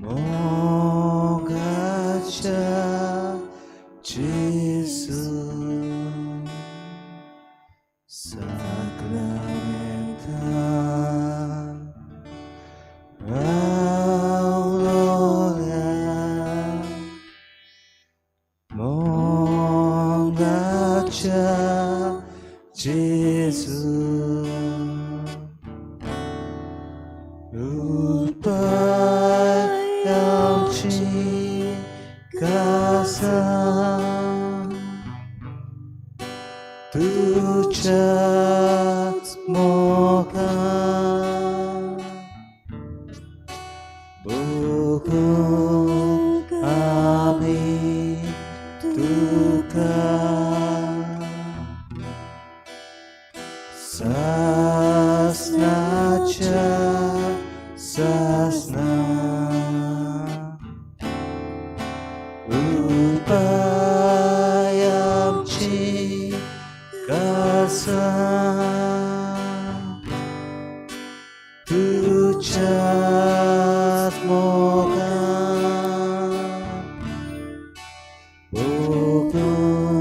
मोगाच्या जेजू साक्रामेंतान रावलोल्या मोगाच्या जेजू उपाय आमची कासा तुझ्या मोगान भोगूंक आमी तुका सासनाच्या सासना उपाय आमची कासा तुझ्याच मोगान भोगूंक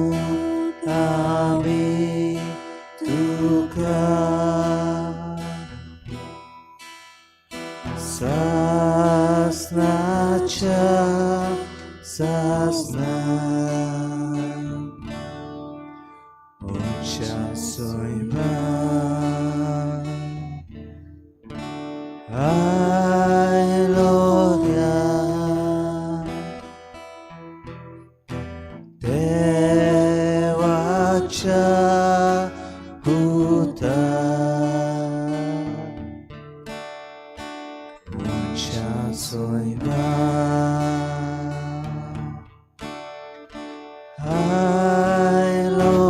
आमी तुका सासनाच्या सासना उंच्या सैमान आयलोल्या देवाच्या पुता उंच्या सैमान आयलोल्या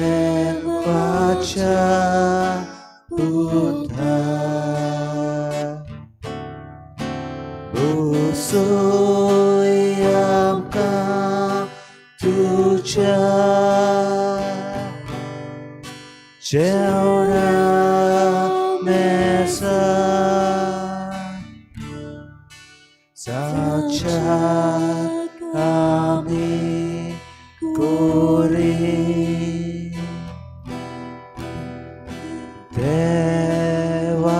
देवाच्या पुता भुसय आमकां तुज्या जेवणा मेजार जावच्याक आमी कोरी देवाची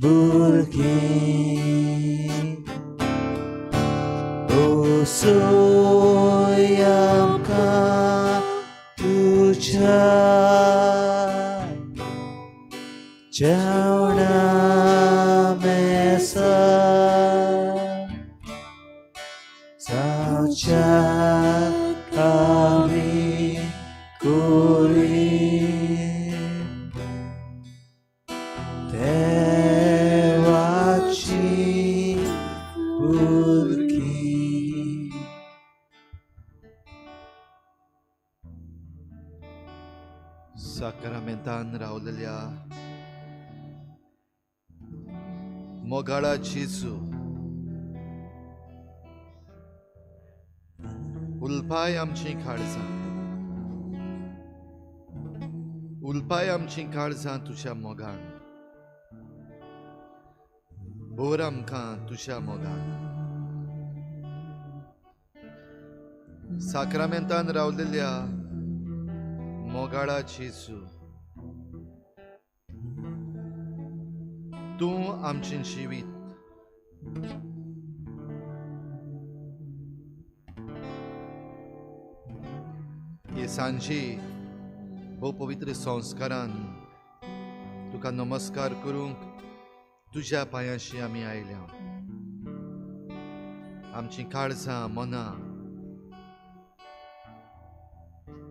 भुरगीं भुसय आमकां तुज्या जेवणा मेजार जावच्याक आमी कोरी देवाची भुरगीं. साक्रामेंतान रावलेल्या मोगाळा जेजू, उलपाय आमचीं काळजां, उलपाय आमचीं काळजां तुज्या मोगान, भर आमकां तुज्या मोगान. साक्रामेंतान रावलेल्या मोगाळा जेजू, तूं आमचें जिवीत. हे सांजे भोव पवित्र संस्कारान तुका नमस्कार करूंक तुज्या पांयांशी आमी आयल्या. आमचीं काळजां मनां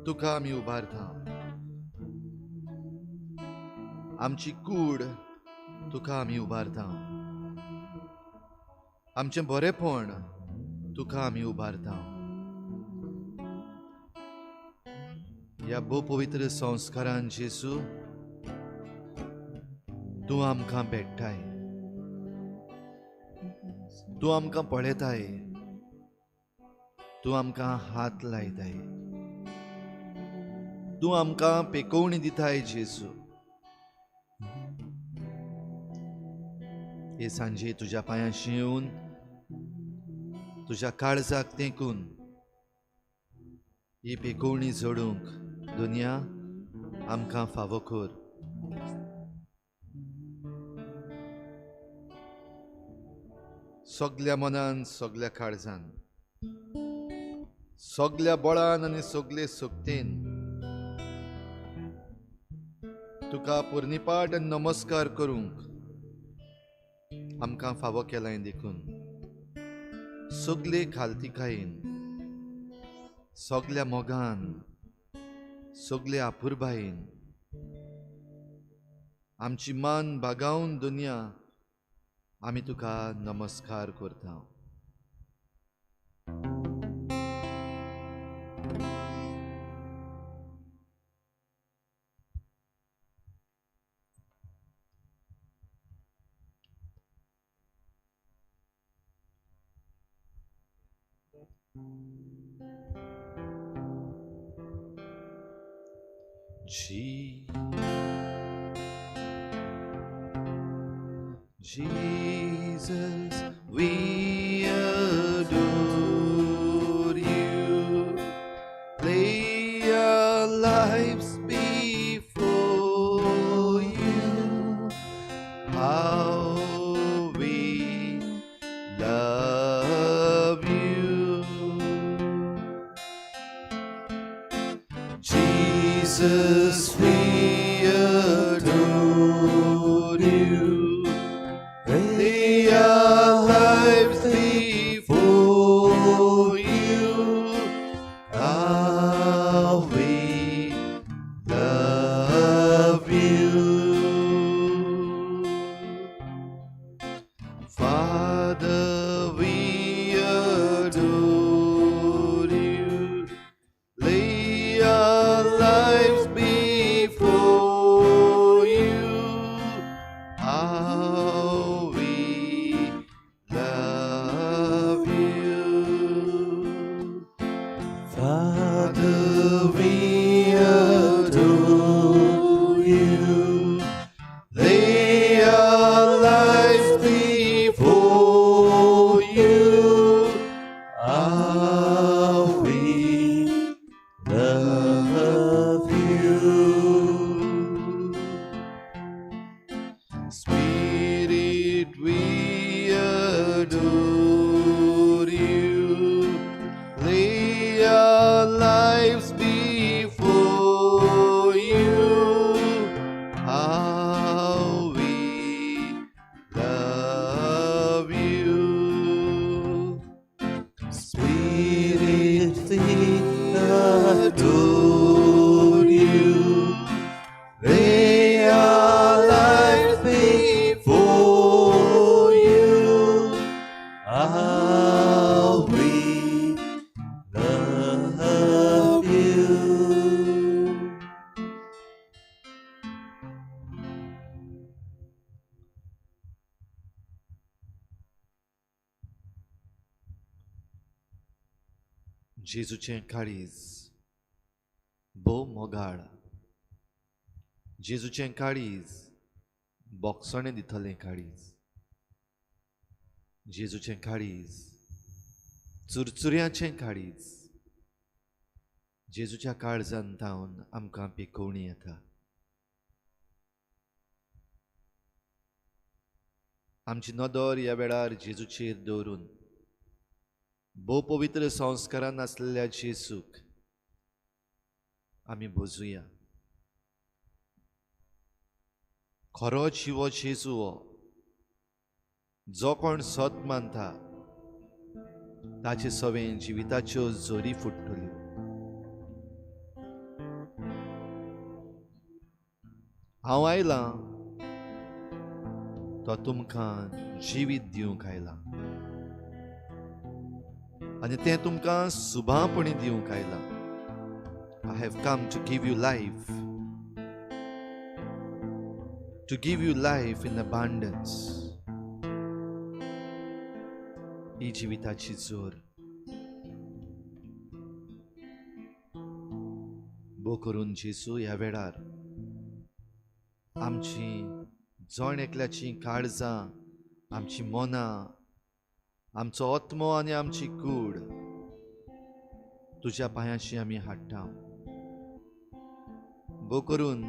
तुका आमी उबारता, आमची कूड तुका आमी उबारता, आमचें बरेपण तुका आमी उबारता. ह्या भोव पवित्र संस्कारान जेजू तूं आमकां भेट्टाय, तूं आमकां पळयताय, तूं आमकां हात लायताय, तूं आमकां पेकोवणी दिताय जेजू. हे सांजे तुज्या पांयांशी येवन तुज्या काळजाक तेंकून ही पिकोवणी जोडूंक दुनिया आमकां फावो कर. सगल्या मनान, सगल्या काळजान, सगल्या बळान आनी सगले शक्तीन तुका पुर्णिपाठ आनी नमस्कार करूंक आमकां फावो केलाय. देखून सगले खालतिकायेन, सगल्या मोगान, सगले आपुरबायेन आमची मान बागावन दुनिया आमी तुका नमस्कार करता. Jesus, we adore you. Lay our lives before you. How we love you. Jesus, we adore you. Lay our lives before you. How we love you. Father, we adore you. Lay our lives before you. How we love you. Father, we adore you. Lay our lives before you. How we love you. Spirit, we adore you. Lay our lives before you. How we love you. Spirit, we adore you. Lay our lives before you. How we love you. जेजूचें काळीज भोव मोगाळ, जेजूचें काळीज बोगसणें दितलें काळीज, जेजूचें काळीज चुरचुऱ्याचें काळीज. जेजूच्या काळजान तावन आमकां पिकोवणी येता. आमची नदर ह्या वेळार जेजूचेर दवरून भोव पवित्र संस्कारान आसलेल्या जेजूक आमी बोजुया. खरो जिवो जेजू हो, जो कोण सत मानता ताचे सवें जिविताच्यो जोरी फुट्टल्यो. हांव आयलां तो तुमकां जिवीत दिवंक आयलां आनी तें तुमकां सुभापणी दिवंक आयलां. I have come to give you life, to give you life in abundance. ही जिविताची जोर. भो करून जेजू ह्या वेळार आमची जण एकल्याची काळजां आमची मनां, आमचो आत्मो आनी आमची कूड तुज्या पांयांशी आमी हाडटा. भो करून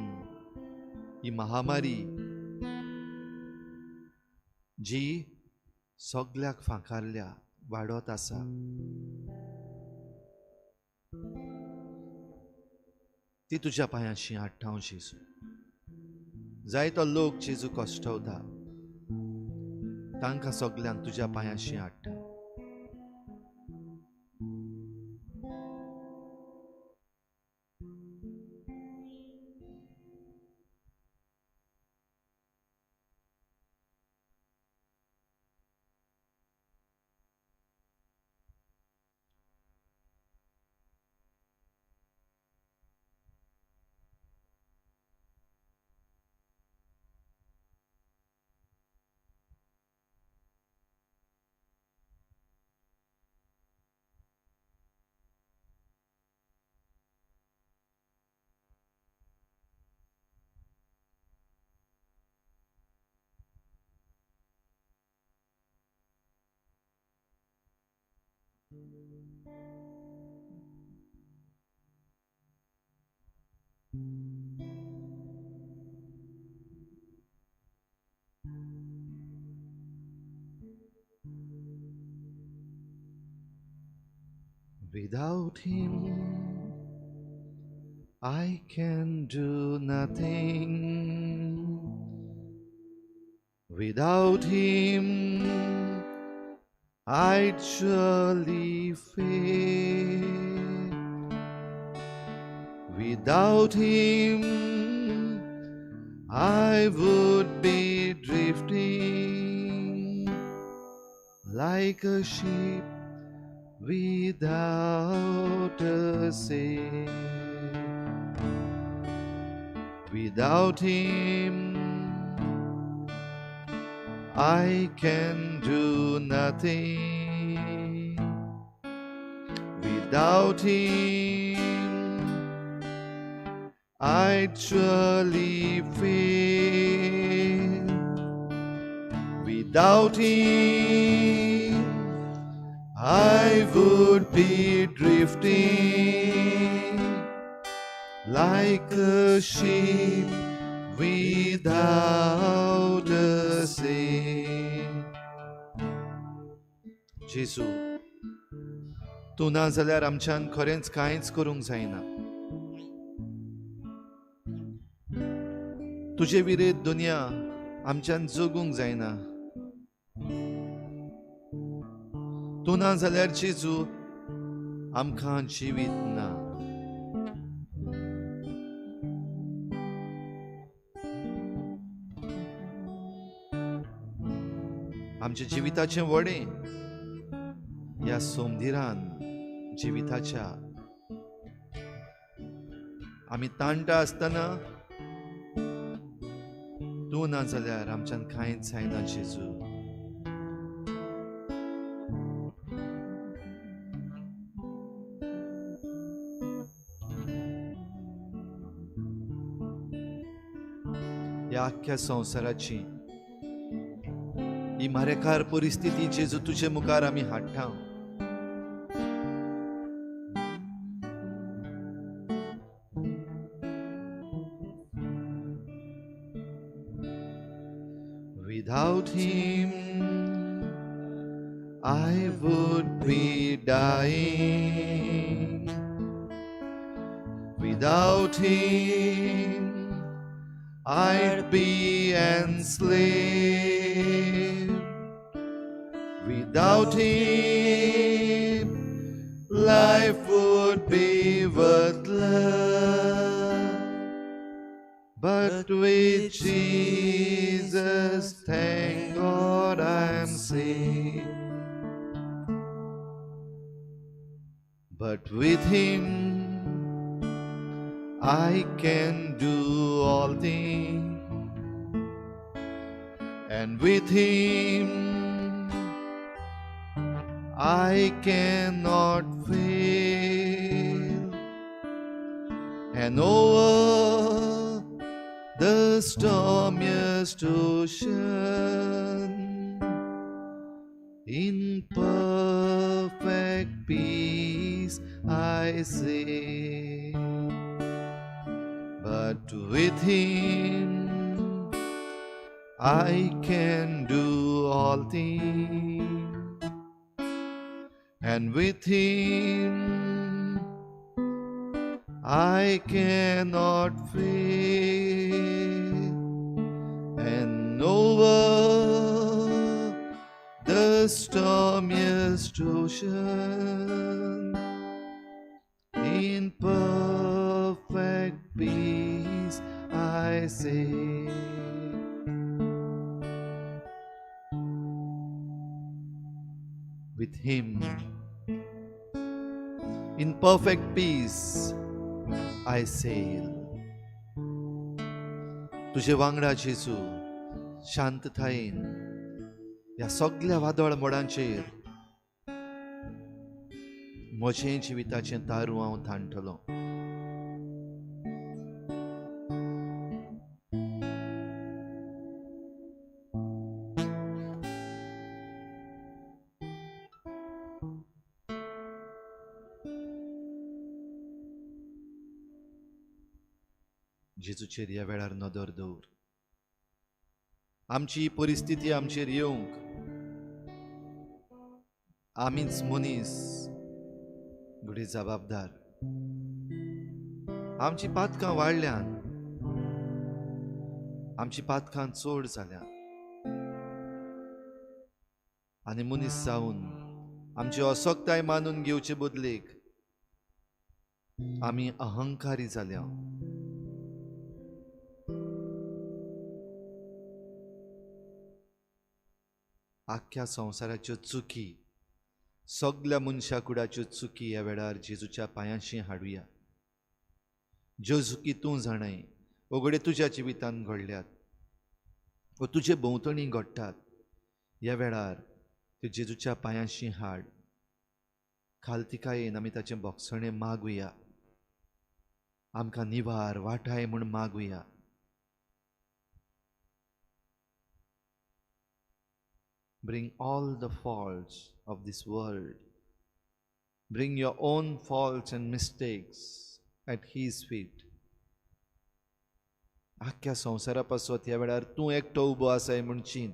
ही महामारी जी सगल्याक फांकारल्या वाडत आसा, ती तुज्या पांयांशी हाडटा जेजू. जायतो लोक जेजू कश्टवता, तांकां सगल्यांक तुज्या पांयांशी हाडटा. Without him, I can do nothing. Without him, I'd surely fail. Without him, I would be drifting like a ship without a sail. Without him, I can do nothing. Without him, I'd surely fail. Without him, I would be drifting like a ship without a sail. जेजू, तूं ना जाल्यार आमच्यान खरेंच कांयच करूंक जायना. तुजे विरेत दुनिया आमच्यान जगूंक जायना. तूं ना जाल्यार जेजू आमकां जिवीत ना. आमच्या जिविताचें व्हडें ह्या सोमदिरान जिविताच्या आमी ताणटा आसतना तूं ना जाल्यार आमच्यान कांयच जायना जेजू. ह्या आख्ख्या संवसाराची ही मारेकार परिस्थिती जेजू तुजे मुखार आमी हाडटा. Without him, I would be dying. Without him, I'd be enslaved. Without him, life would be worthless. But with Jesus, thank God I'm saved. But with him, I can do all things, and with him I cannot fail. And over the stormiest ocean, In perfect peace I sail, but with Him I can do all things, and with Him I cannot fail, and over the stormiest ocean, in perfect peace I sail. With Him, in perfect peace I sail. तुजे वांगडा जेजू शांततायेन ह्या सगल्या वादळ मोडांचेर म्हजें जिविताचें तारू हांव ताणटलो. जेजूचेर ह्या वेळार नदर दवर. आमची परिस्थिती आमचेर येवंक आमीच मनीस घडये जबाबदार. आमची पातकां वाडल्यान, आमची पातकां चड जाल्यान आनी मनीस जावन आमची असक्ताय मानून घेवचे बदलेक आमी अहंकारी जाल्या. आख्ख्या संवसाराच्यो चुकी, सगल्या मनशा कुडाच्यो चुकी ह्या वेळार जेजूच्या पांयांशी हाडुया. ज्यो चुकी तूं जाणाय वगडे तुज्या जिवितांत घडल्यात व तुजे भोंवतणी घडटात, ह्या वेळार त्यो जेजूच्या पांयांशी हाड. खालतिकायेन आमी ताचें बोगसणें मागुया. आमकां निवार वाटाय म्हूण मागुया. Bring all the faults of this world. Bring your own faults and mistakes at His feet. आख्ख्या संवसारा पासत ह्या वेळार तूं एकटो उबो आसाय म्हूण चिंत.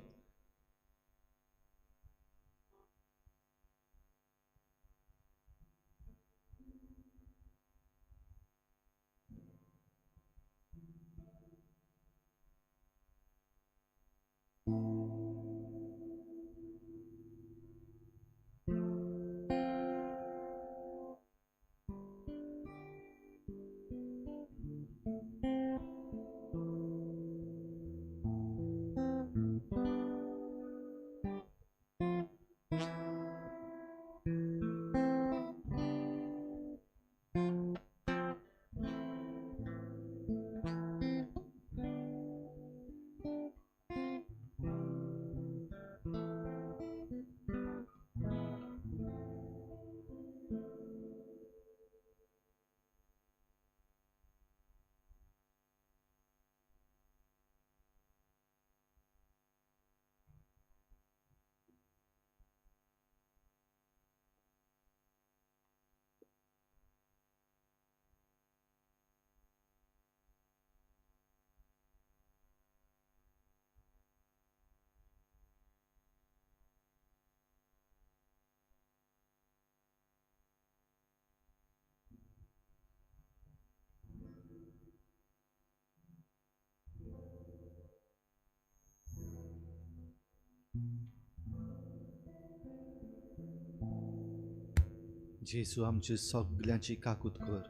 जेजू आमची सगल्यांची काकूत कर.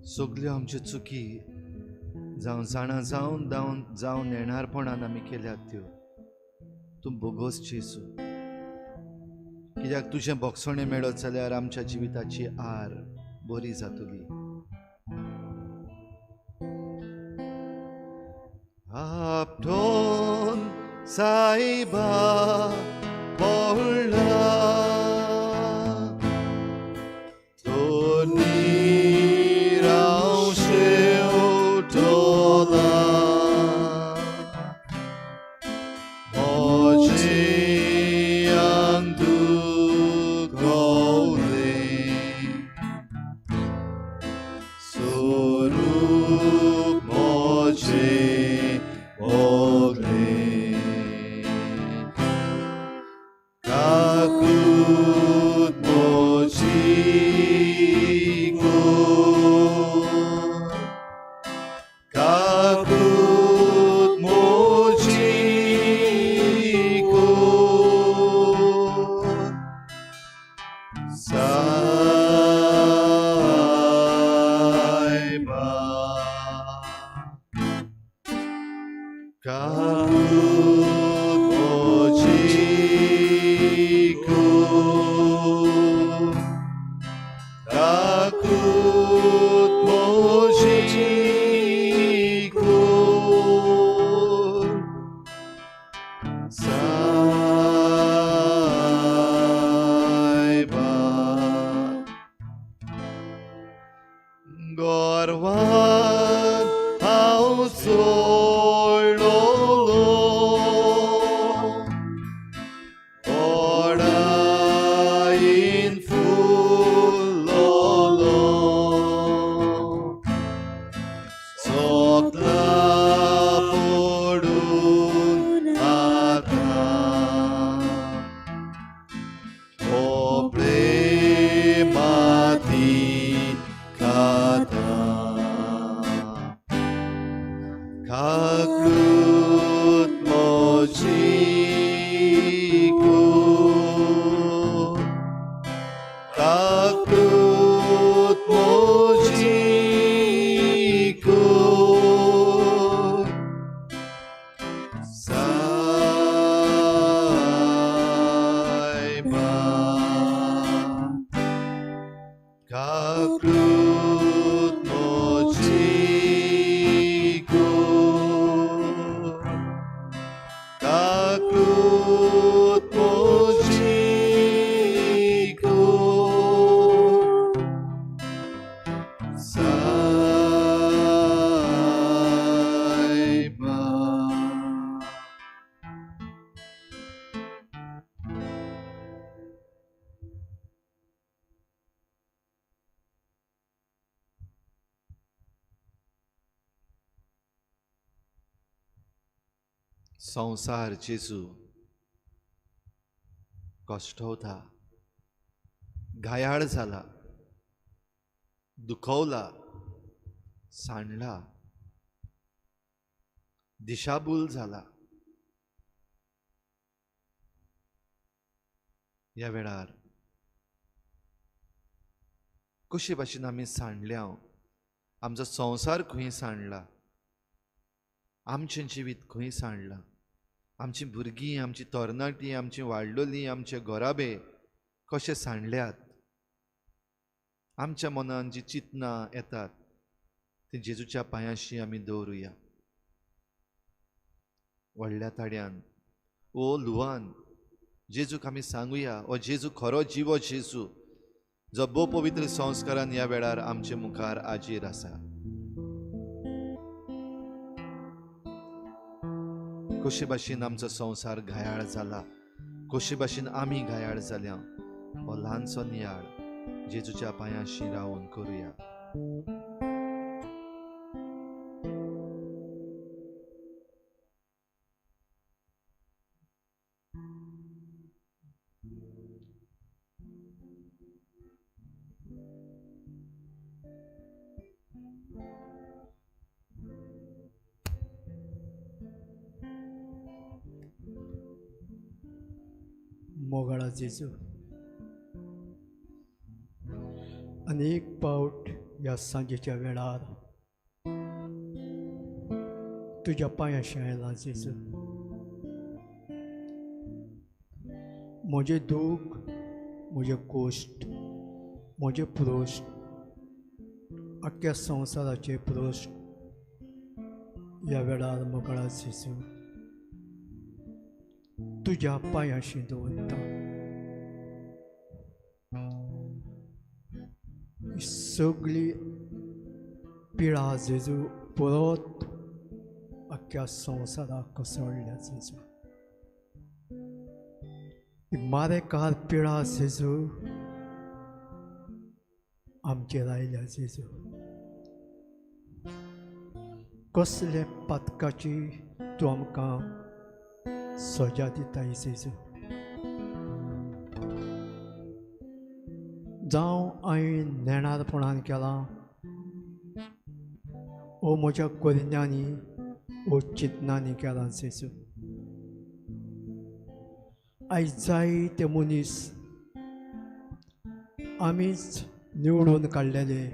सगल्यो आमच्यो चुकी जावं जाणा जावन जावन जावं नेणारपणान आमी केल्यात त्यो तूं बोगोस जेजू. कित्याक तुजें बोगसणें मेळत जाल्यार आमच्या जिविताची आर बरी जातली. आपटोन सायबा पडला Caput mojiku, Caput mojiku, Saiba Gorwan ao sol ora in fulolo sotla podun ata o premati kata Kaklut mojiku, Kaklut mojiku, Saiba Kaklut mojiku, Kaklut mojiku, Saiba. संवसार जेजू कश्टवता, घायाळ जाला, दुखवला, सांडला, दिशाभूल जाला. ह्या वेळार कशे भाशेन आमी सांडल्या, आमचो संवसार खंय सांडला, आमचें जिवीत खंय सांडलां, आमची भुरगीं, आमची तरणाटीं, आमची वाडलोलीं, आमचे घराबे कशे सांडल्यात, आमच्या मनान जी चिंतनां येतात ती जेजूच्या पांयांशी आमी दवरुया. व्हडल्या ताड्यान ओ लुवान जेजूक आमी सांगुया, ओ जेजू खरो जिवो जेजू जो भोव पवित्र संस्कारान ह्या वेळार आमचे मुखार आजीर आसा. कशे भाशेन आमचो संवसार घायाळ जाला, कशे भाशेन आमी घायाळ जाल्या, हो ल्हानसो नियाळ जेजूच्या पांयांशी रावन करुया. मोगाळा जेजू, आनी एक पावट ह्या सांजेच्या वेळार तुज्या पांयाशी आयला जेजू. म्हजें दूख, म्हजें कोश्ट, म्हजें प्रश्न, आख्ख्या संवसाराचे प्रश्न ह्या वेळार मोगाळा जेजू तुज्या पांयाशी दवरता. सगळी पिळा जेजू परत आख्ख्या संवसाराक कोसळ्ळ्या जेजू. मारेकार पिळा जेजू आमचेर आयल्या जेजू. कसले पातकाची तूं आमकां सजा दिताय जेजू. जावं हांवें नेणारपणान केलां, ओ म्हज्या करण्यांनी, ओ चिंतनांनी केलां जेजू. आयज जायते मनीस आमीच निवडून काडलेले,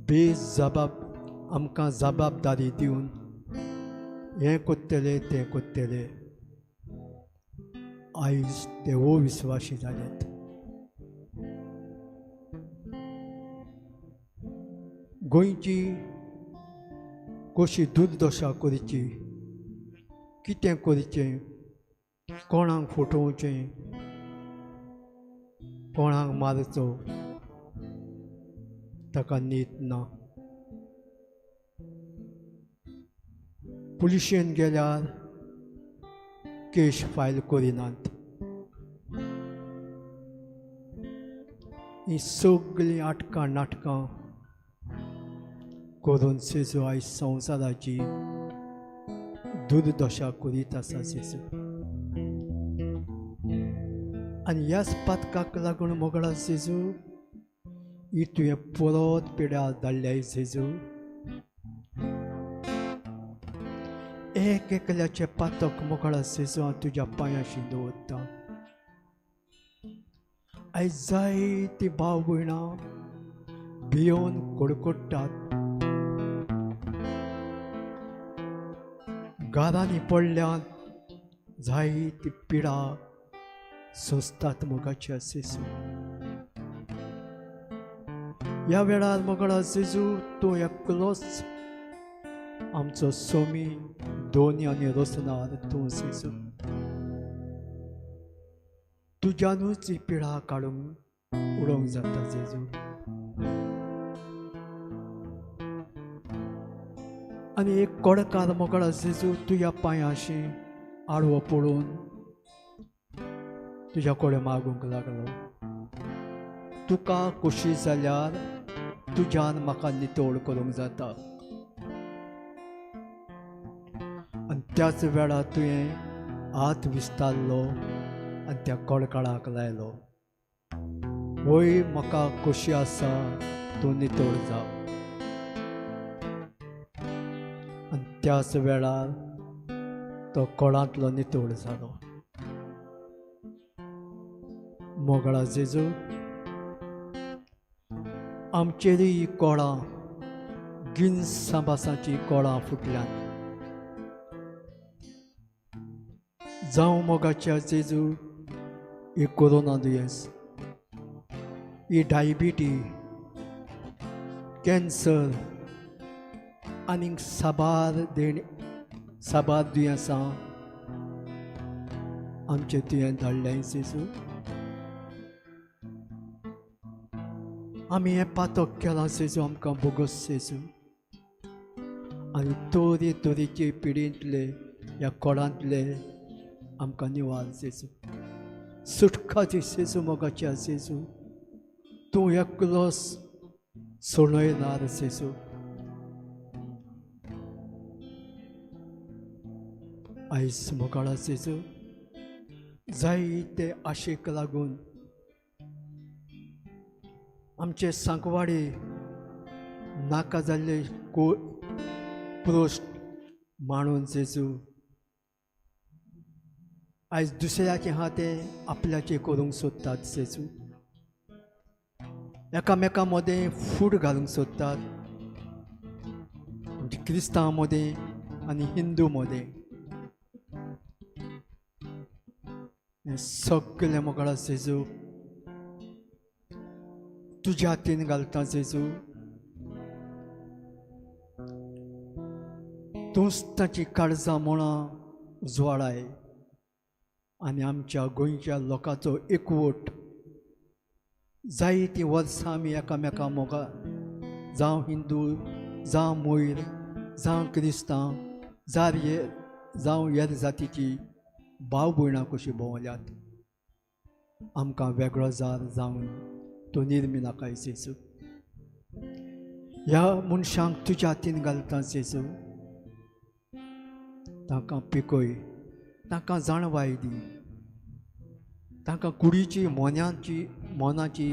बेजबाब आमकां जबाबदारी दिवन हें कोत्तले तें कोत्तले, आयज ते अविस्वाशी जाल्यात। गोंयची कशी दुर्दशा करची, कितें करचें, कोणाक फटोवचें, कोणाक मारचो, ताका नीत ना। पुलिशेन गेल्यार केश फायल करिनात। ही सगळीं आटकां नाटकां करून जेजू आयज संवसाराची दुर्दशा करीत आसा जेजू। आनी ह्याच पातकाक लागून मोगळा जेजू ही तुवें परत पिड्यार धाडल्याय जेजू। एक एकल्याचें पातक मोगळा जेजू हांव तुज्या पांयांशी दवरता। आयज जायतीं भाव भयणां भियोवन कडकडटात, गारांनी पडल्यात, जायती पिडा सोंसतात मोगाच्या जेजू। ह्या वेळार मोगळा जेजू तूं एकलोच आमचो सोमी, दोनी आनी रचणार तूं जेजू। तुज्यानूच ही पिडा काडूंक उडोवंक जाता जेजू। आनी एक कोडकार मोगळा जेजू तुज्या पांयांशी आडवो पडून तुज्या कडेन मागूंक लागलो, तुका खोशी जाल्यार तुज्यान म्हाका नितळ करूंक जाता। आनी त्याच वेळार तुवें हात विस्तारलो आनी त्या कोडकाळाक लायलो, वय म्हाका खोशी आसा, तूं नितळ जा। आनी त्याच वेळार तो कोळांतलो नितळ जालो। मोगळा जेजू आमचेरूय ही कोळां गिनसांबासांची कोळां फुटल्यांत। जावं मोगाच्या जेजू ही कोरोना दुयेंस, ही डायबिटी, कॅन्सर आनीक साबार देण साबार दुयेंसां आमचे तुवें धाडल्याय जेजू। आमी हें पातक केलां जेजू, आमकां बोगस जेजू। आनी तरे तरेचे पिडेंतले ह्या कोडांतले आमकां निवार जेजू, सुटका दी जेजू। मोगाच्या जेजू तूं एकलोच सोडयनार जेजू। आयज मोगाळा जेजू जायते आशेक लागून आमचे सांकवाडे नाका जाल्ले प्रोस्ट मांडून जेजू आयज दुसऱ्याचे आहा ते आपल्याचे करूंक सोदतात जेजू। एकामेकां मदें फूट घालूंक सोदतात, आमच्या क्रिस्तांव मदें आनी हिंदू मदें। हें सगळें मोगाळा जेजू तुज्या हातीन घालता जेजू। तूंच ताची काळजां मुळां उजवाडाय आनी आमच्या गोंयच्या लोकांचो एकवट जायतीं वर्सां आमी एकामेकां मोगा, जावं हिंदू, जावं मोयर, जावं क्रिस्तांव, जावं हेर जातीची भाव भयणां कशी भोंवल्यात। आमकां वेगळो जार जावन तूं निर्मी नाकाय जेजू। ह्या मनशांक तुज्या हातीन घालता जेजू, तांकां पिकय, तांकां जाणवाय दी, तांकां कुडीची मनाची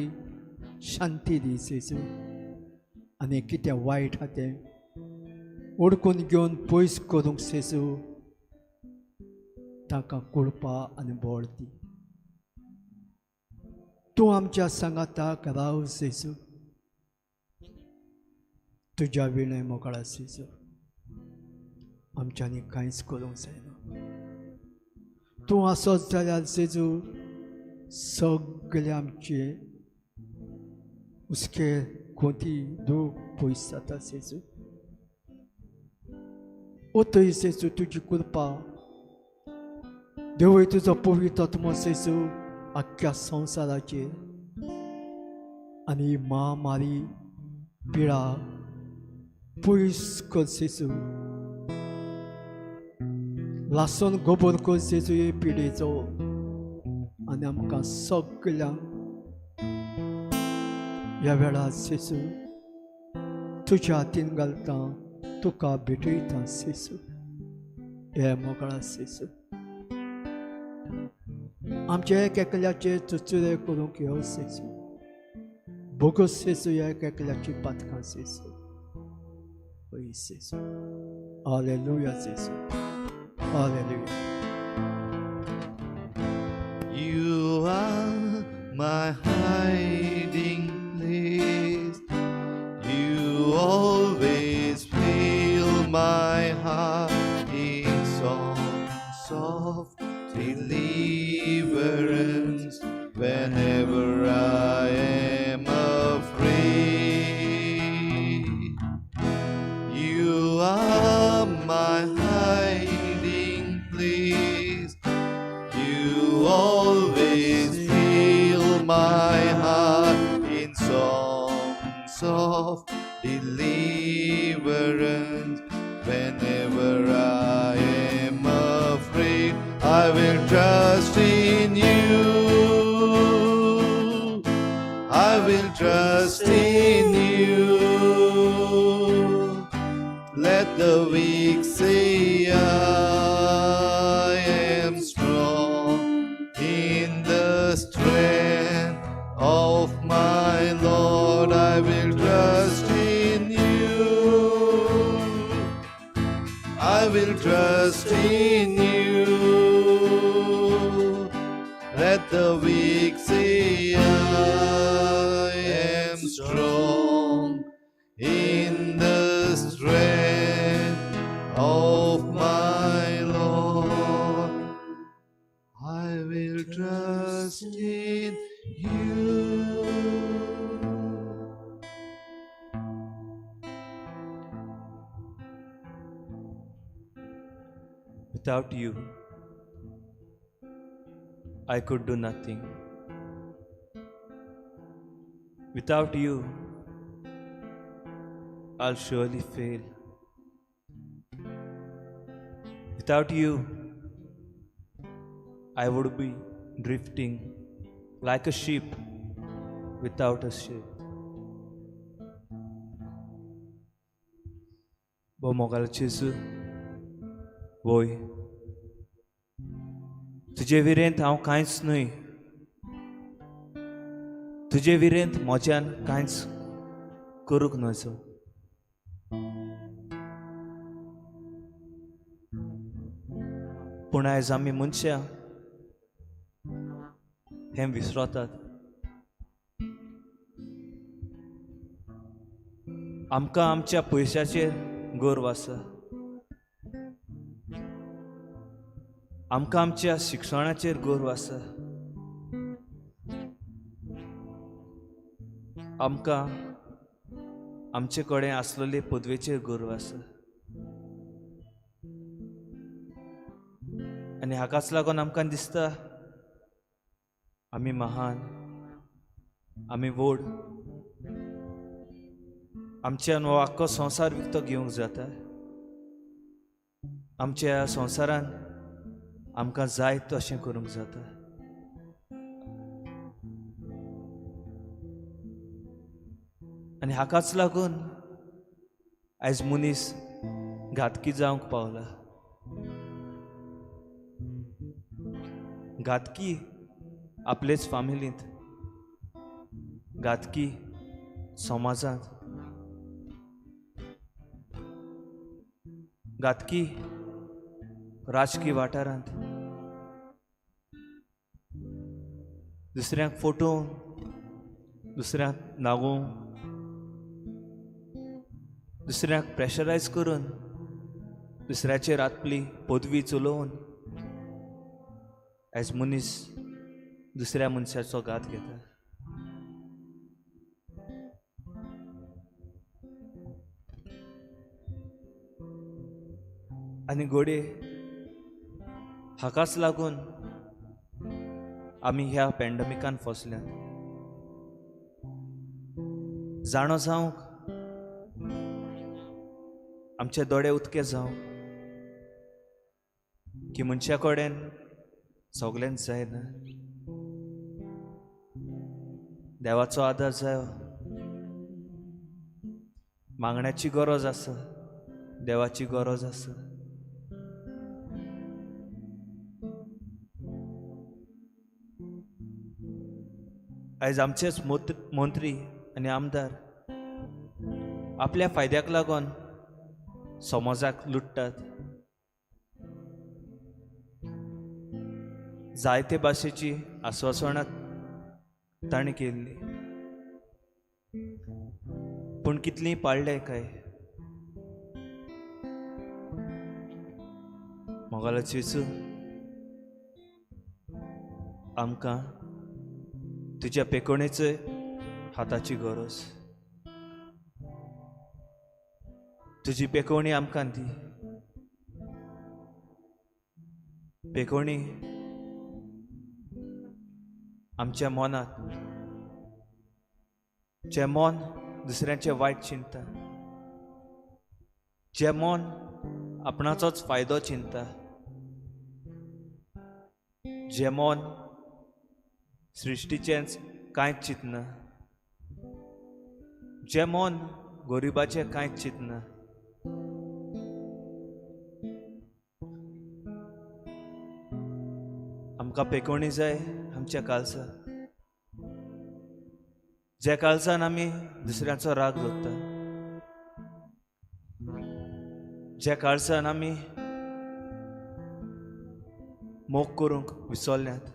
शांती दी जेजू। आनी कितें वायट आहा तें ओडकून घेवन पयस करूंक जेजू तांकां कुळपा आनी बळ दी। तूं आमच्या सांगाताक राव जेजू, तुज्या विणय मोगाळा जेजू आमच्यांनी कांयच करूंक जायना. तूं आसत जाल्यार जेजू सगळे आमचे हुस्के कोती दूख पयस जाता जेजू. ओतय जेजू तुजी कृपा देवय तुजो पवित्र आत्मो जेजू आख्ख्या संवसाराचेर आनी महामारी पिडा पयस कर जेजू. लासून गोबोर कर जेजू हे पिडेचो आनी आमकां सगळ्यांक ह्या वेळार जेजू तुज्या हातीन घालता, तुका भेटयता जेजू. हे मोगळा जेजू आमच्या एक एकल्याचे चुचुरे करूंक यो जेजू. बोगस जेजू ह्या एक एकल्याची पातकां जेजू. हय जेजू. हालेलुया जेजू. Hallelujah. You are my hiding place. You always fill my heart in songs of deliverance whenever I am afraid. You are my hiding place. You always fill my heart in songs of deliverance. Whenever I am afraid, I will trust in you. I will trust in you. Let the weak say, I am strong in the strength of my Lord. I will trust in you. I will trust in you. Let the weak say, I am strong in the strength of my Lord. I will trust in you. Without you, I could do nothing. Without you, I'll surely fail. Without you, I would be drifting like a ship without a ship. भोव मोगाळ जेजू, वय तुजे विरेंत हांव कांयच न्हय. तुजे विरेंत म्हज्यान कांयच करूंक नजो. पूण आयज आमी मनशां हें विसरतात. आमकां आमच्या पयशाचेर गर्व आसा, आमकां आमच्या शिक्षणाचेर गर्व आसा, आमकां आमचे कडेन आसलेले पदवेचेर गर्व आसा. आनी हाकाच लागून आमकां दिसता आमी महान, आमी व्हड, आमच्यान हो आख्खो संवसार विकतो घेवंक जाता. आमच्या ह्या संवसारान आमकां जाय तशें करूंक जाता. आनी हाकाच लागून आयज मनीस घातकी जावंक पावला. घातकी आपलेच फामिलींत, घातकी समाजांत, घातकी राजकी वाठारांत, दुसऱ्यांक फटोवन, दुसऱ्यांक नागोवंक, दुसऱ्याक प्रेशरायज करून, दुसऱ्याचेर आपली पदवी चलोवन आयज मनीस दुसऱ्या मनशाचो घात घेता. आनी घडये हाकाच लागून आमी ह्या पॅन्डमिकान फसल्यात. जाणो जावंक आमचे दोळे उदके जावं की मनशा कडेन सगल्यांक जायना, देवाचो आदार जायो, मागण्याची गरज आसा, देवाची गरज आसा. आयज आमचेच मंत्री आनी आमदार आपल्या फायद्याक लागून समाजाक लुट्टात. जायते भाशेची आस्वासनां तांणी केल्ली, पूण कितलीं पाळ्ळें काय? मोगालो जेजू, आमकां तुज्या पेकोणेचे हाताची गरज, तुजी पेकोवणी आमकां दी. पेकोवणी आमच्या मनांत, जें मन दुसऱ्यांचें वायट चिंतता, जें मन आपणाचोच फायदो चिंतता, जें मन सृश्टीचेंच कांयच चिंतना, जें मन गरिबाचें कांयच चिंतना, आमकां पेकोवणी जाय आमच्या काळजाक, ज्या काळजान आमी दुसऱ्यांचो राग दवरता, ज्या काळजान आमी मोग करूंक विसरल्यात,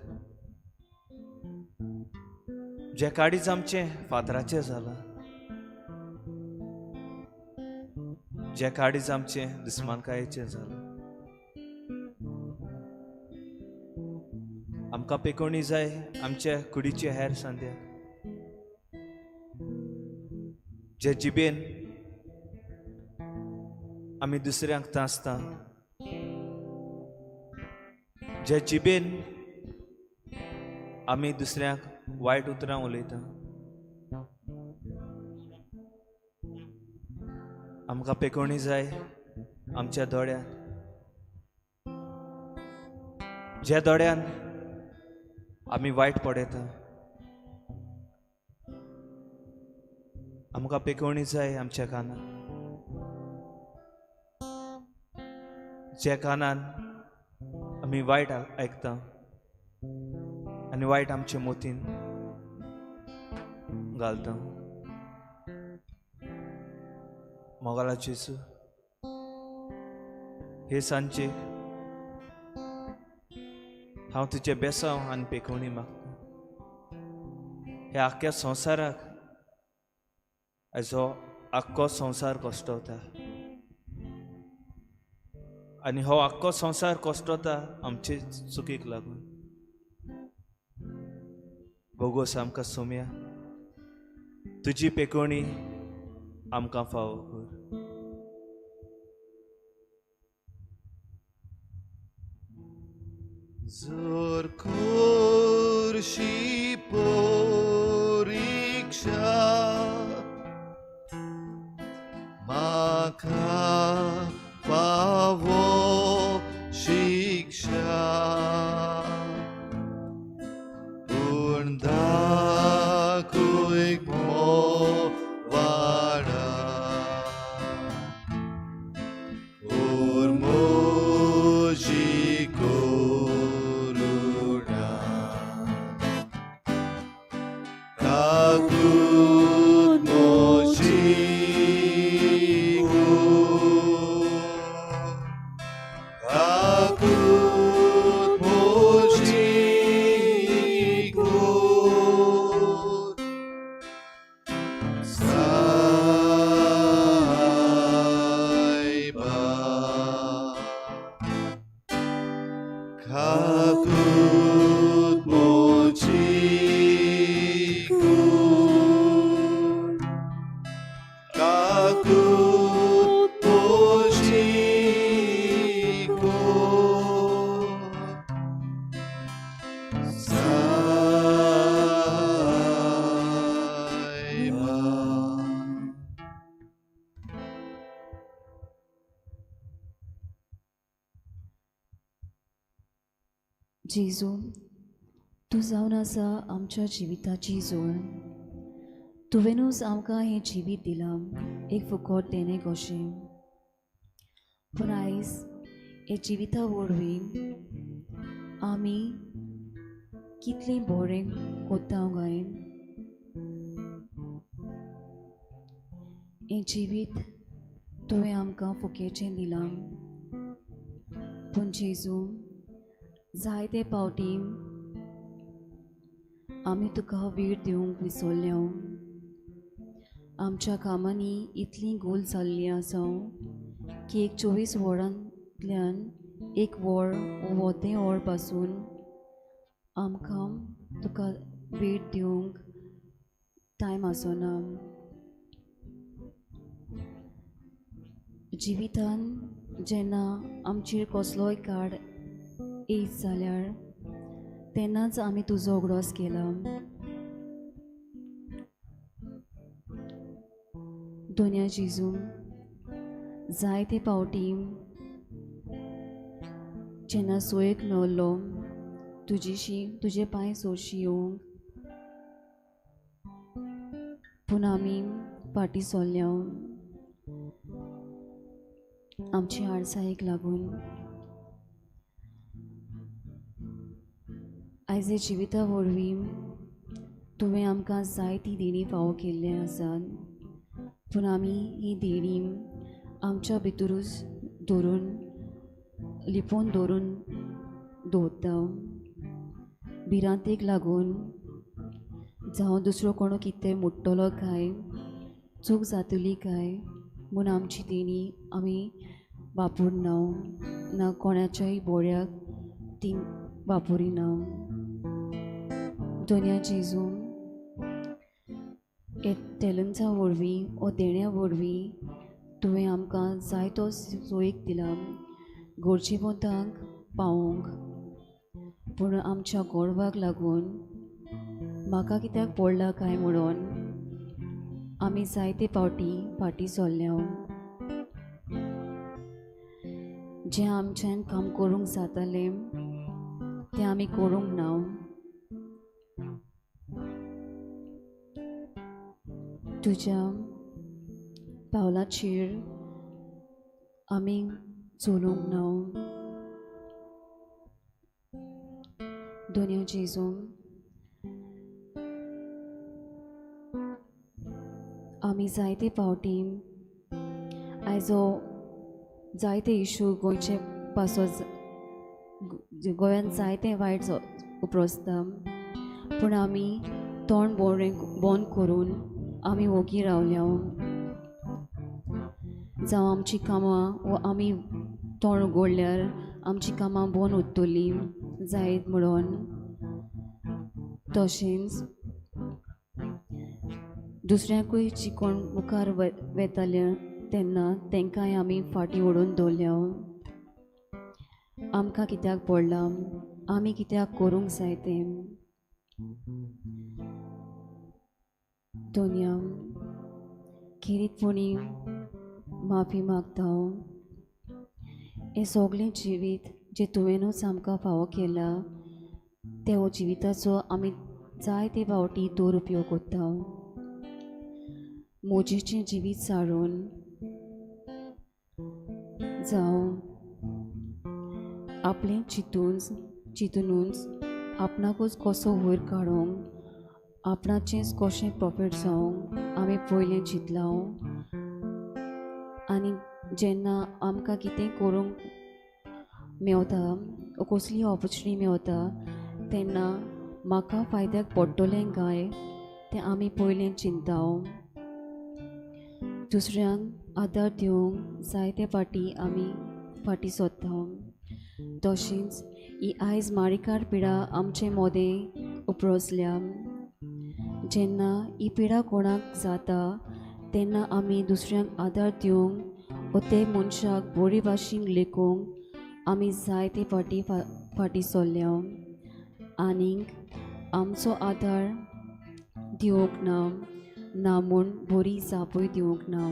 ज्या काळीज आमचें फातराचें जालां, ज्या काळीज आमचें दुस्मानकायेचें जालां. आमकां पेकोवणी जाय आमच्या कुडीचे हेर सांद्याक, जे जिबेन आमी दुसऱ्यांक तासता, जे जिबेन आमी दुसऱ्यांक वायट उतरां उलयता. आमकां पेकोवणी जाय आमच्या दोळ्यान, ज्या दोळ्यान आमी वायट पळयता. आमकां पेकोवणी जाय आमच्या कानान, ज्या कानान आमी वायट आयकता आनी वायट आमचे मोतीन घालता. मोगाला जेजू, हे सांजे हांव तुजें बेसांव आनी पेकोवणी मागता. ह्या आख्ख्या संवसाराक आयज हो आख्खो संवसार कश्टवता आनी हो आख्खो संवसार कश्टवता आमचे चुकीक लागून. भोगोस आमकां सोम्या, तुजी पेकोवणी आमकां फावो कर. जर करशी परिक्षा म्हाका फावो शिक्षा, पूण दाखय मोवाडा ओर म्हजी करुणा. जेजू, तूं जावन आसा आमच्या जिविताची जोड. तुवेंनूच आमकां हें जिवीत दिलां, एक फुकट देणें कशें. पूण आयज हे जिविता वरवीं आमी कितलें बरें कोत्ता काय? हें जिवीत तुवें आमकां फुकेचें दिलां, पूण जेजू जायते पावटी आमी तुका वेळ दिवंक विसरल्या. आमच्या कामांनी इतली गोल जाल्ली आसा की एक 24 वरांतल्यान एक वर वो तें वर पासून आमकां तुका वेळ दिवंक टायम आसना. जिवितान जेन्ना आमचेर कसलोय काळ येयत जाल्यार तेन्नाच आमी तुजो उगडास केला. दोन्या जेजू, जायते पावटी जेन्ना सोयेक मेळ्ळो तुजीशी तुजे पांय सोशी येवंक, पूण आमी फाटीं सरल्या आमची आळसायेक लागून. आयज हे जिविता वरवीं तुवें आमकां जायती देणी फावो केल्ली आसात, पूण आमी ही देणी आमच्या भितरूच दवरून लिपोवन दवरून दवरता. भिरांतेक लागून जावं दुसरो कोणो कितें मोडटलो काय, चूक जातली काय म्हूण आमची देणी आमी वापरना, ना कोणाच्याय बोऱ्याक ती वापरिना. दोन्या जेजू, हे टॅलंट्सा वरवीं वो देण्या वरवीं तुवें आमकां जायतो सोयीक दिला गरजेवंतांक पावोवंक, पूण आमच्या गोरवाक लागून म्हाका कित्याक पडला काय म्हणून आमी जायते पावटी फाटीं सरल्या. जें आमच्यान काम करूंक जातालें तें आमी करूंक ना. तुज्या पावलाचेर आमी चलूंक ना. दोन्या जेजू, आमी जायते पावटी आयजो जायते इशू गोंयचे पासत गोंयांत जायते वायट उप्रोसता, पूण आमी तोंड बरें बंद करून आमी वोगी रावल्या. जावं आमची कामां वो आमी तोंड उगडल्यार आमची कामां बंद उरतलीं जायत म्हणून. तशेंच दुसऱ्यांकूय जी कोण मुखार वेताले तेन्ना तेंकांय आमी फाटीं ओडून दवरल्या. आमकां कित्याक पडलां, आमी कित्याक करूंक जाय तें. दोन्या खेरीतपणी माफी मागता. हें सगळें जिवीत जें तुवेंनूच आमकां फावो केलां तें हो जिविताचो आमी जायते फावटी दुरुपयोग करता. मोजेचें जिवीत सारून जावं आपलें चिंतूनच आपणाकूच कसो वयर काडूंक, आपणाचेंच कशें प्रॉफीट जावंक आमी पयलें चिंतलां. आनी जेन्ना आमकां कितें करूंक मेवता, कसली ऑपॉर्चुनिटी मेवता तेन्ना म्हाका फायद्याक पडटलें काय तें आमी पयलें चिंता. दुसऱ्यांक आदार दिवंक जायते फाटी आमी फाटीं सोदता. तशेंच ही आयज मारिकार पिडा आमचे मोदें उप्रोसल्या. जेन्ना ही पिडा कोणाक जाता तेन्ना आमी दुसऱ्यांक आदार दिवंक वो ते मनशाक बरी भाशेन लेखूंक आमी जायते फाटी फाटीं सरल्या आनीक आमचो आदार दिवंक ना ना म्हूण बरी जापूय दिवंक ना.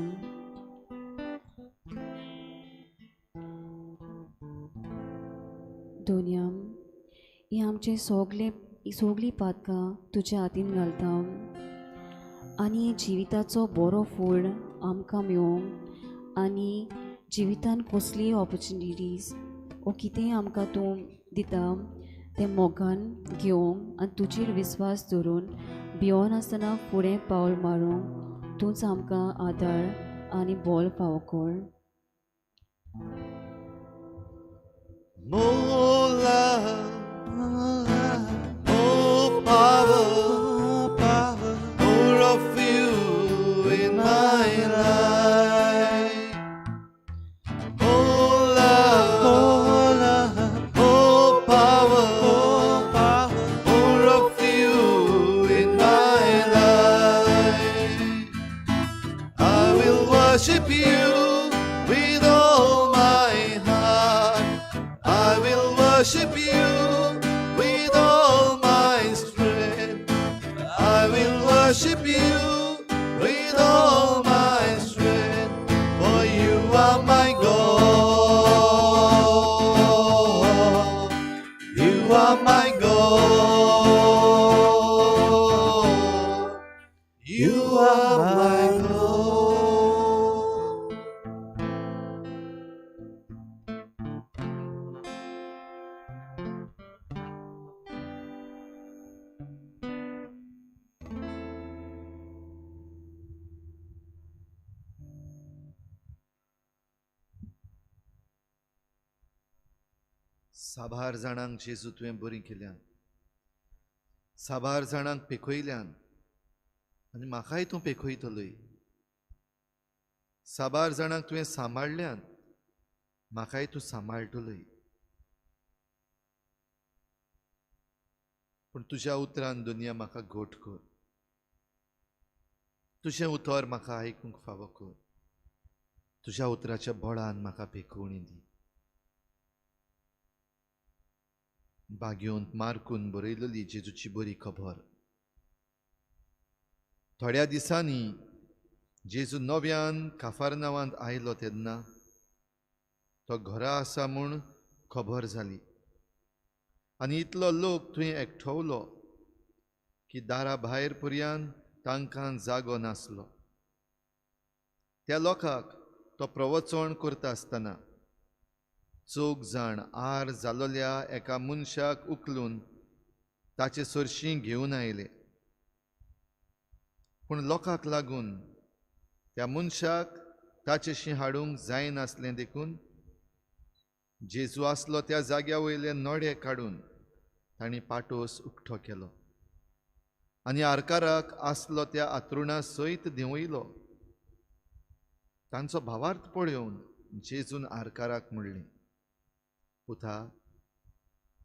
दोनया ही आमचे सगळे सगळीं पातकां तुज्या हातीन घालता आनी जिविताचो बरो फूड आमकां मेळोंक आनी जिवितान कसलीय ऑपोर्चुनिटीज वो कितेंय आमकां तूं दिता तें मोगान घेवंक आनी तुजेर विस्वास दवरून भियोन आसतना फुडें पावल मारूंक तूंच आमकां आदार आनी बळ फावो कर. More love, more power, more of you in my life. More love, more power, more of you in my life. I will worship you with all my heart. I will worship you with all my strength. I will worship you with all my strength, for you are my God. You are my God. You are my God. साबार जाणांक जेजू तुवें बरी केल्यान, साबार जाणांक पेखयल्यान आनी म्हाकाय तूं पेखयतलोय. साबार जाणांक तुवें सांबाळ्ळ्यान, म्हाकाय तूं सांबाळटलोय. पूण तुज्या उतरान दुनिया म्हाका घट कर, तुजें उतर म्हाका आयकूंक फावो कर, तुज्या उतराच्या बळान म्हाका पेखोवणी दी. बागेवंत मार्कून बरयलेली जेजूची बरी खबर. थोड्या दिसांनी जेजू नव्यान काफारनावांत आयलो तेन्ना तो घरा आसा म्हूण खबर जाली आनी इतलो लोक थंय एकठवलो की दारा भायर पर्यान तांकां जागो नासलो. त्या लोकांक तो प्रवचन करता आसतना चौग जाण आर जालोल्या एका मनशाक उखलून ताचे सरशीं घेवन आयले. पूण लोकांक लागून त्या मनशाक ताचेशी हाडूंक जायनासलें देखून जेजू आसलो त्या जाग्या वयले नडे काडून तांणी पाटोस उकतो केलो आनी आरकाराक आसलो त्या आतरुणा सयत देंवयलो. तांचो भावार्थ पळोवन जेजून आरकाराक म्हणलें, पुता,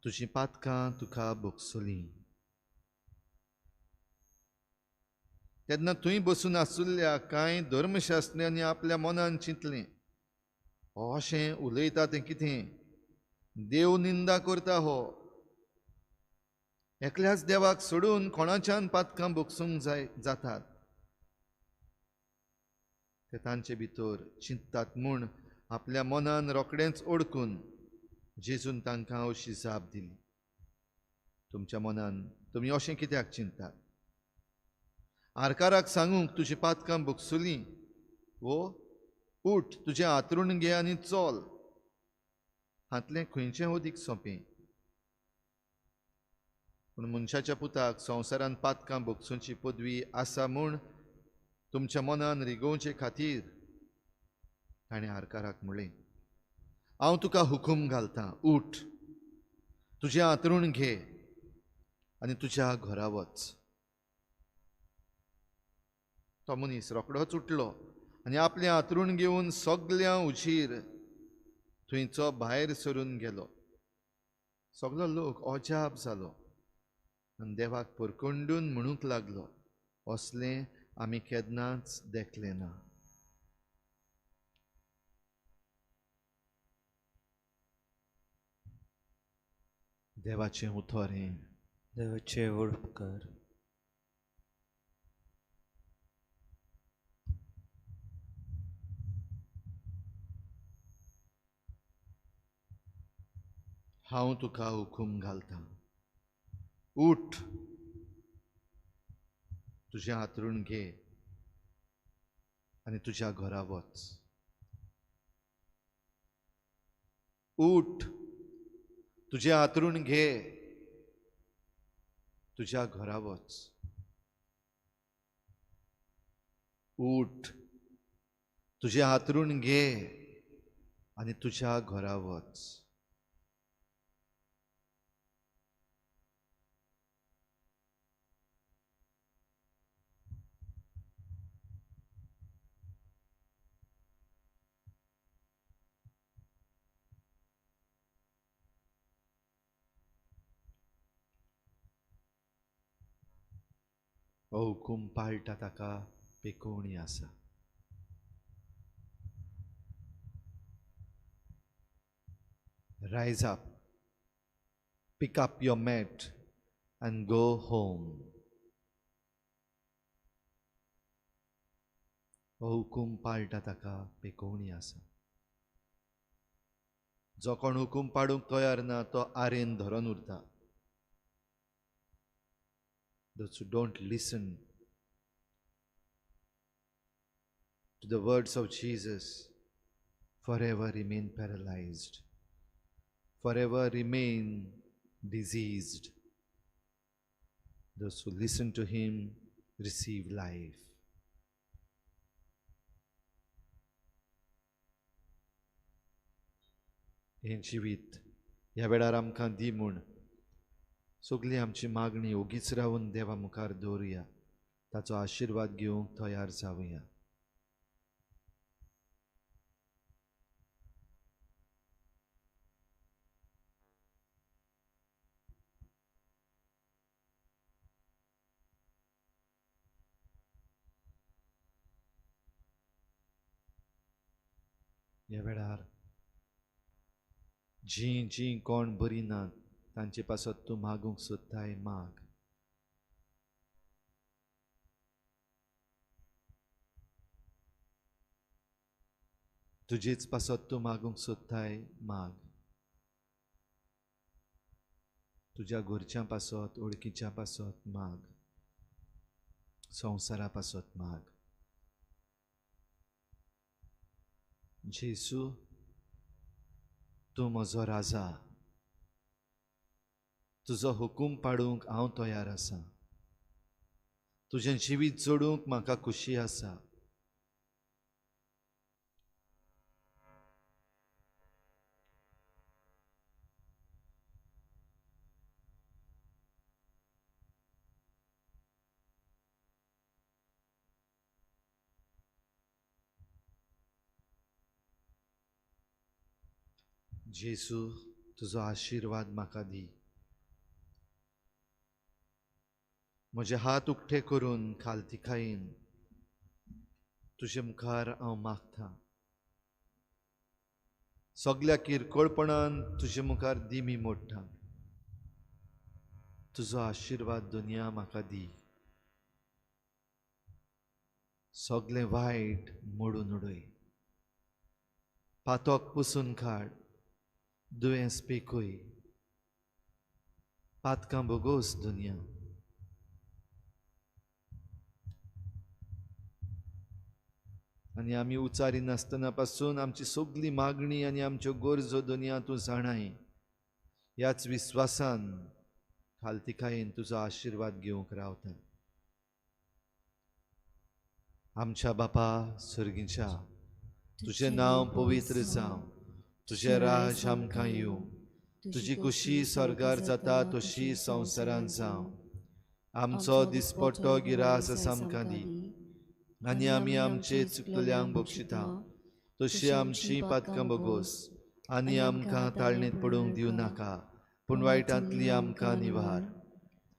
तुजीं पातकां तुका भोगसलीं. तेन्ना थंय बसून आसुल्ल्या कांय धर्मशास्त्र्यांनी आपल्या मनान चिंतलें, अशें उलयता तें कितें, देव निंदा करता हो, एकल्याच देवाक सोडून कोणाच्यान पातकां भोगसूंक जाय जातात. ते तांचे भितर चिंततात म्हूण आपल्या मनान रोखडेंच ओडकून जेजून तांकां अशी जाप दिली, तुमच्या मनान तुमी अशें कित्याक चिंततात? आरकाराक सांगूंक तुजी पातकां भोगसुलीं वो उठ तुजें आतरूण घे आनी चल, हांतलें खंयचें अदीक सोंपें? पूण मनशाच्या पुताक संवसारान पातकां भोगसुची पदवी आसा म्हूण तुमच्या मनान रिगोवचे खातीर ताणें आरकाराक म्हणलें, हांव तुका हुकूम घालतां, उठ, तुजें आतरूण घे आनी तुज्या घरा वच. तो मनीस रोखडोच उठलो आनी आपलें आतरूण घेवन सगल्या उशीर थंयचो भायर सरून गेलो. सगलो लोक अजाप जालो आनी देवाक परकोंडून म्हणूंक लागलो, असलें आमी केन्नाच देखलें ना. देवाचें उतर हें. देवाचे व्हड उपकार. हांव तुका हुकूम घालतां, उठ, तुजें हातरूण घे आनी तुज्या घरा वच. उठ, तुजें हातरूण घे, तुज्या घरा वच. उठ, तुजें हातरूण घे आनी तुज्या घरा वच. हो हुकूम पाळटा ताका पेकोवणी आसा. Rise up, pick up your mat and go home. हो हुकूम पाळटा ताका पेकोवणी आसा. जो कोण हुकूम पाडूंक तयार ना तो आरेन धरून उरता. Those who don't listen to the words of Jesus forever remain paralyzed, forever remain diseased. Those who listen to him receive life. हें जिवीत ह्या वेळार आमकां दी म्हूण सगळी आमची मागणी ओगीच रावन देवा मुखार दवरुया, ताचो आशिर्वाद घेवंक तयार जावया. ह्या वेळार जीं जीं कोण बरी नात तांचे पासत तूं मागूंक सोदताय माग. तुजेच पासत तूं मागूंक सोदताय माग. तुज्या घरच्यां पासत, वळखीच्या पासत माग, संवसारा पासत माग. जेजू, तूं म्हजो राजा, तुजो हुकूम पाडूंक हांव तयार आसा. तुजें जिवीत जोडूंक म्हाका खुशी आसा. जेजू, तुजो आशिर्वाद म्हाका दी. म्हजे हात उक्ते करून खालतिकायेन तुजे मुखार हांव मागता. सगल्या किरकोळपणान तुजे मुखार दिमी मोडटा. तुजो आशिर्वाद दुनिया म्हाका दी. सगलें वायट मोडून उडय, पातक पुसून काड, दुयेंस पेकय, पातकां भोगोस दुनिया. आनी आमी उचारी नासतना पासून आमची सगली मागणी आनी आमच्यो गरजो दुनिया तूं जाणाय. ह्याच विस्वासान खालतिकायेन तुजो आशिर्वाद घेवंक रावता. आमच्या बापा सर्गीच्या, तुजें नांव पवित्र जावं, तुजें राज आमकां येवं, तुजी खुशी स्वर्गार जाता तशी संवसारांत जावं. आमचो दिसपट्टो गिरास आमकां दी आनी आमी आमचे चुकलेल्यांक बक्षिता तशी आमची पातकां भोगोस आनी आमकां ताळणेंत पडूंक दिवं नाका, पूण वायटांतली आमकां निवार.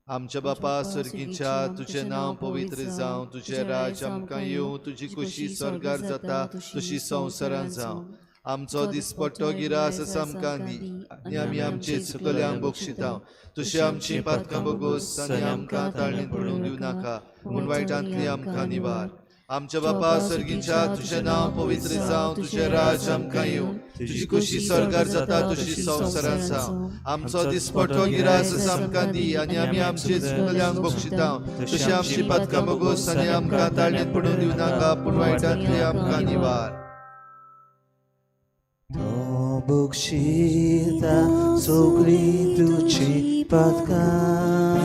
आमच्या बापा सर्गीच्या तुजें नांव पवित्र जावं, तुजें राज्य आमकां येवं, तुजी खुशी स्वर्गार जाता तशी संवसारांत जावं. आमचो दिसपट्टो गिरास आमकां दी आनी आमी आमचे चुकल्यांक बक्षिता, तशी आमची पातकां बोगोस आनी आमकां ताळणीत पडूंक दिवं नाका, पूण वायटांतली आमकां निवार. आमच्या बापा सर्गीच्या तुजें नांव पवित्र जावं, तुजें राज्य आमकां येवं, तुजी खुशी स्वर्गार जाता तशी संवसारांत जावं. आमचो दिसपट्टो गिरास आमकां दी आनी आमी आमचे चुकल्यांक बक्षिता, तशी आमची पातकां बोगोस आनी आमकां ताळणीत पडूंक दिवं नाका, पूण वायटांतली आमकां निवार. बक्षिता सगळीं तुजी पातकां,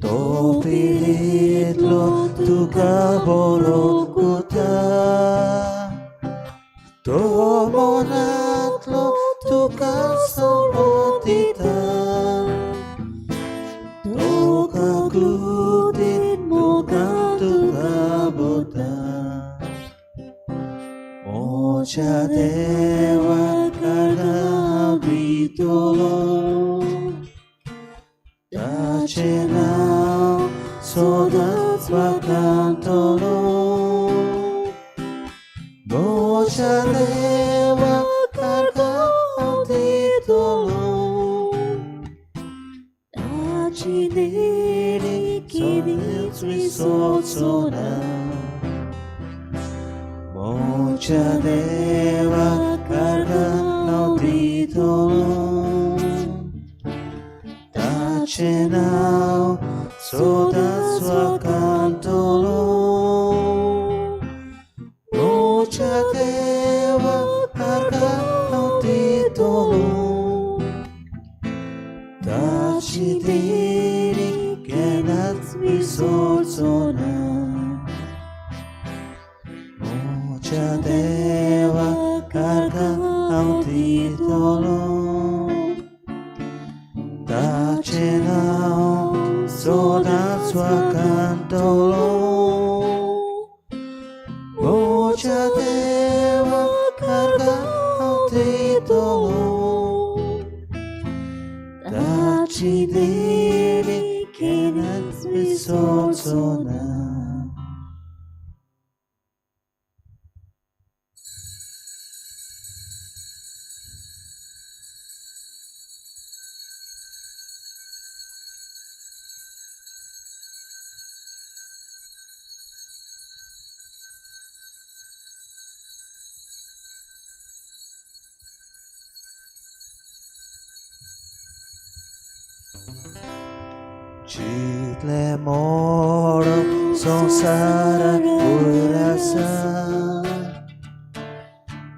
तो पिळयतलो तुका बरो कोता, तो मनांतलो तुका संपत दिता, तुका कृतीत मोगान तुका बोता. मोच्या देवा कारणां हांव भितलो, ताचें नांव सदांच वाखाणतलो. मोच्या देवा कारणां हांव दितलो, ताची देणी केन्नाच विसरचो ना. मोच्या देवा कारणां हांव दितलो, ताचें नांव सदांच वाखाणतलो. मोच्या देवा कारणां हांव दितलो, ताची देणी केन्नाच विसरचो ना. मोच्या देवा कारणां हांव दितलो, ताचें नांव सदांच वाखाणतलो. मोच्या देवा कारणां हांव दितलो, ताची देणी केन्नाच विसरचो ना. जितलें मोडप संवसाराक वयर आसा,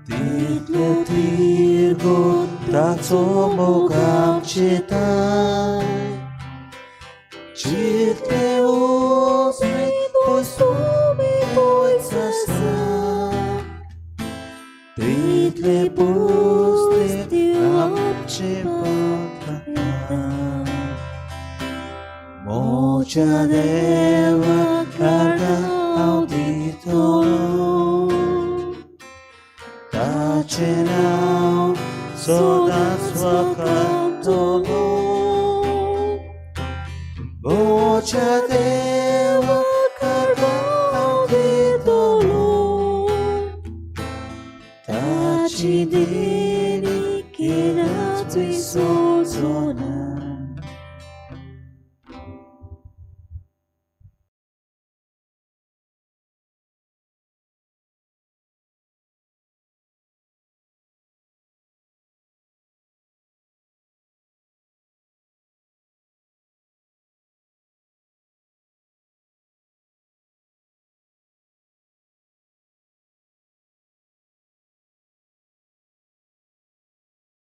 तितलें तिरगो ताचो मोग आमचेताय. जितलें उजवें पयस तुमी पयस आसा, तितलें पुस्तें आमचें पातकां. मोच्या देवा कारणां हांव दितलो, ताचें नांव सदांच वाखाणतलो. मोच्या देवा कारणां हांव दितलो, ताची देणी